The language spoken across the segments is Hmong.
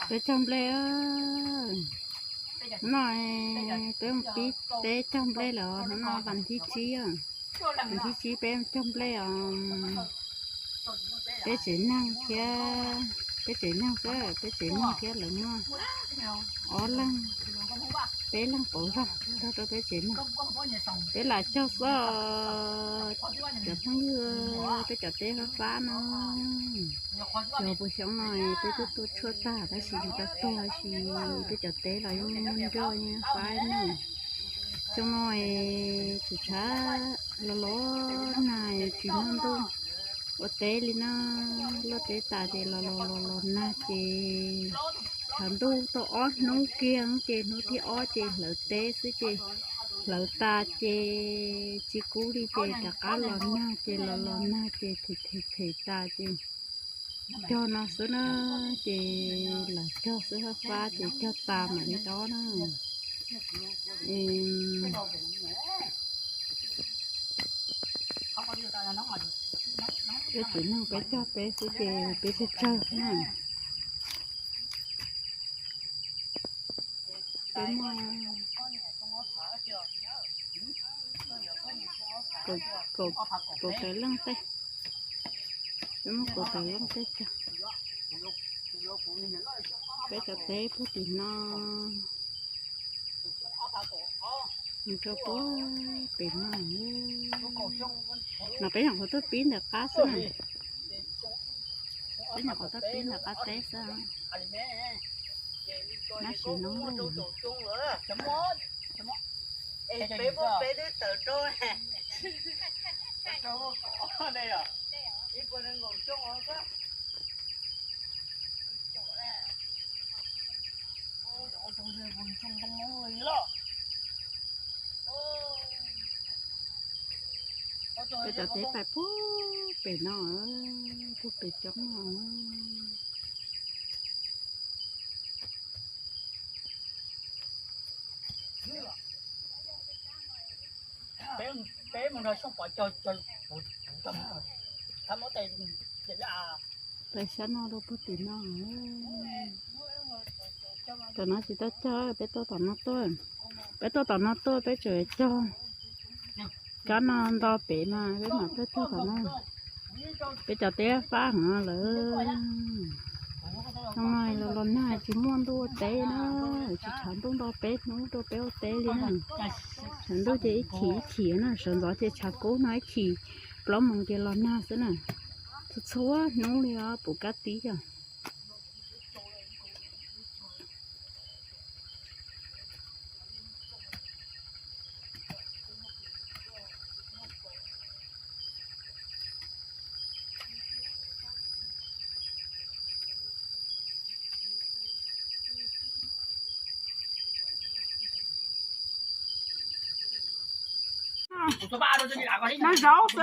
Peb cog nplej. No peb mus pib teb cog nplej lawm, hnub no vas thib tsib, vas thib tsib peb cog nplej os. Peb tsev neeg thiab, peb tsev neeg xwb, peb tsev neeg thiab lawv muaj ob leeg, peb leeg pauv zog nrog rau peb tsev neeg. Peb lam cog xwb, cov phooj ywg, peb cov teb fab fab no. Yog puas xyoob no peb twb tuaj tshuaj tag tab sis tsis tau tuag tab sis peb cov teb los yeej muaj nroj yeej fab no. Xyoo no tsis tshav los los nag tsis muaj ntuj ua teb li no. Luaj teb tas ces los los los los nag ces tshav ntuj tau ob hnub kiag ces hnub thib ob ces hlawv teb xwb ces hlawv tas ces tsis kub li ces rov qab los nag ces los los nag ces them them them tas ces cog no xwb na. Ces lam cog xwb, fab fab ces cog tas mam li dob na. Peb tsev neeg peb cog peb xwb ces peb tsawg tsawg xwb na. Peb muaj kaum tawm leej teb, peb muaj kaum tawm leej teb cog. Peb cov teb puag tim no mus rau puag pem no. No peb nyuam qhuav tuaj pib ntawm qab xwb na. Peb nyuam qhuav tuaj pib ntawm qab teb xwb. Nab sis no Peb cov teb pais puag pem no, puag pem coob no. Peb mus nrog Xyooj Pov cog, peb sab no rau puag tim no. Tom no tsis tau cog, peb tuaj tom no tuaj, peb tuaj tom no tuaj peb tseem cog. Kab no nto pem mas peb mam tuaj cog tom no. Peb cov teb fab heev lawm. Xyoo no los los nag tsis muaj ntuj ua teb na, tsis tshav ntuj nto peb hnub rau peb ua teb li na. Tshav ntuj ces ib chim ib chim na, sawv ntxov ces tshav kub no ib chim plaub moos ces los nag xwb na. Txhua txhua hnub li os, puv kab tib os. Noj zaub xwb.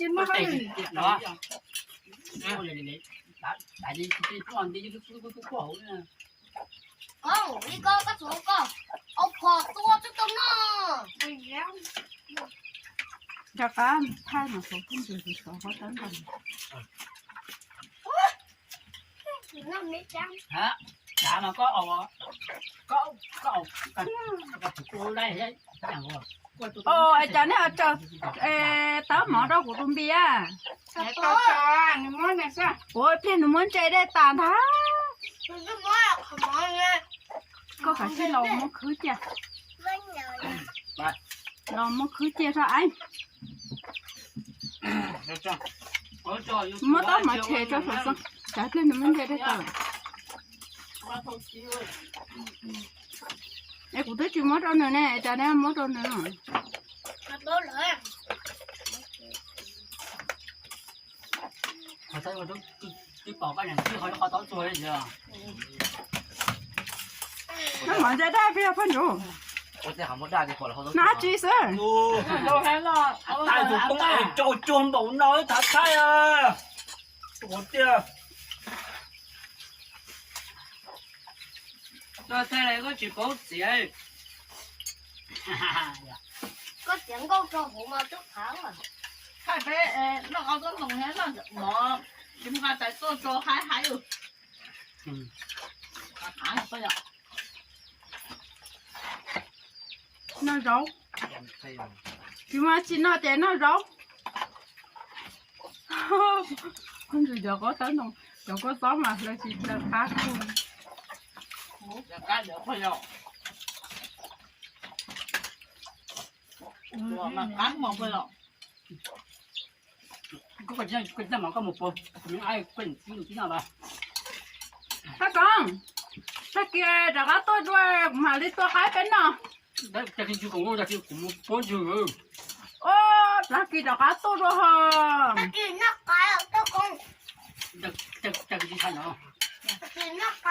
Tsis muaj hauj lwm. Koj, ib koj, koj tsuav koj, au phom tua tub tau noj. Rov qab thaij mas xov phooj ywg sov qab tab npas. Dav mas koj, koj, koj, es cov nej tsaws tawb mov rau kuv tus npis. Kuv pliag nws muab ntse dej tas ntag. Koj kav tsij los muab khwb cia. Los muab khwb cia rau aib. Muab taub hmov tshem rau saum xo, kav pliag nws muab ntse dej tas lawm. Es kuv twb tsis muab rau nws ne, cas nej muab rau nws? Koj mov ntse dej peb yog poj ntsuv. Noj tsis xwb. Thaij tus toob es rau cuag npaum no thav thaij. Ua tiag. Koj txhais lawm koj tsis paub txiav. Koj txiav nkauj rau hauv mas twb qab. Thaij peb noj qab txob ntoo thiab noj mov, tsis muaj qab tais tuaj tso haib haib. Noj zaub. Tsis muaj tsis noj ces noj zaub. Cov qaub tawb ntoo, cov kua txob mas hlawv tsis hlawv qab kub. Thaj Koob, tag kis rov qab tuaj dua, kuv mam li tua qaib peb noj. Ua, tag kis rov qab tuaj dua ho. Tag kis noj qaib, Thaj Koob. Tag kis noj qaib.